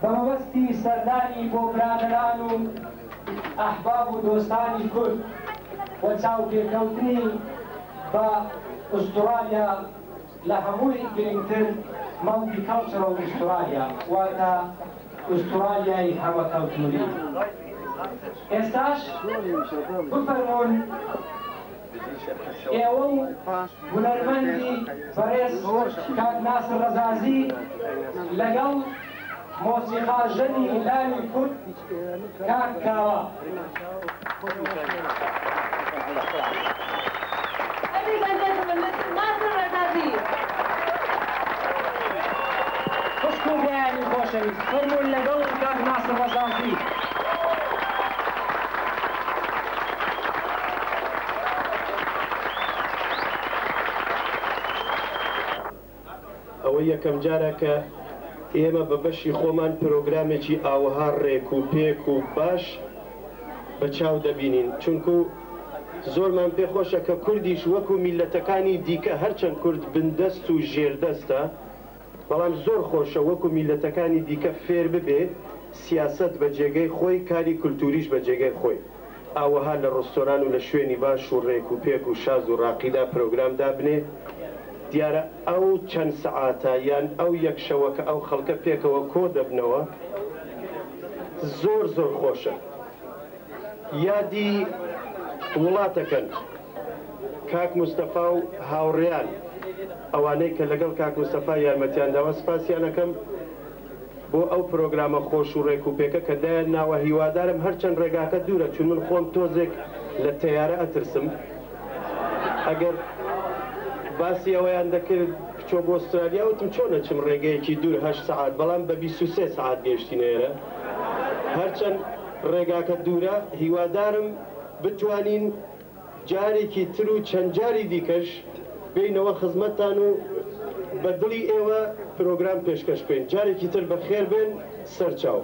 بە مەبەستی سەردانی بۆ برادەران و ئەحباب و دۆستانی کورد و چاوپێکەوتنی بە ئوستوڕالیا لە هەمووی گرنگتر Multicultural ئوستوڕالیا واتە ئوستوڕالیای هەمەکەلتووری. ئێستاش بفەرموون ئێوە و هونەرمەندی بەڕێز کاک ناسر ڕەزازی لەگەڵ مۆسیقاژەنی لاوی کورد کاک کاوە. Ladies and gentlemen, Mr. Nasser Razazi. خوشک و برایانی خۆشەویست فەرموون لەگەڵ کاک ناسر ڕەزازی. ئەوە یەکەم جارە کە ئێمە بە بەشی خۆمان پرۆگرامێکی ئاوەها ڕێک و پێک و باش بە چاو دەبینین، چونکو زۆرمان پێ خۆشە کە کوردیش وەکو میللەتەکانی دیکە هەرچەند کورد بندەست و ژێردەستە بەڵام زۆر خۆشە وەکو میللەتەکانی دیکە فێر ببێ سیاسەت بە جێگەی خۆی کاری کولتوریش بە جێگەی خۆی. ئاوەها لە ڕستۆران و لە شوێنی باش و ڕێک و پێک و شاز و ڕاقیدا پرۆگرام دابنێ، دیارە ئەو چەند سەعاتە یان ئەو یەک شەوە کە ئەو خەڵکە پێکەوە کۆ دەبنەوە زۆر زۆر خۆشە. یادی وڵاتەکەن. کاک مستەفا و هاوڕێیان ئەوانەی کە لەگەڵ کاک مستەفا یارمەتیان داوە سپاسیان ئەکەم. بۆ ئەو پرۆگرامە خۆش و ڕێک و پێکە کە دایان ناوە هیوادارم هەرچەند ڕێگاکە دوورە چون من خۆم تۆزێک لە تەیارە ئەترسم ئەگەر باسی ئەوەیان دەکرد بچۆ بۆ ئوسترالیا وتم چۆن ئەچم ڕێگەیەکی دوور هەشت سەعات بەڵام بە 23 سەعات گەیشتینە ئێرە هەرچەند ڕێگاکە دوورە هیوادارم بتوانین جارێکی تر و چەند جاری دیکەش بێینەوە خزمەتتان و بە دڵی ئێوە پرۆگرام پێشکەش بکەین. جارێکی تر بەخێر بێن سەرچاو.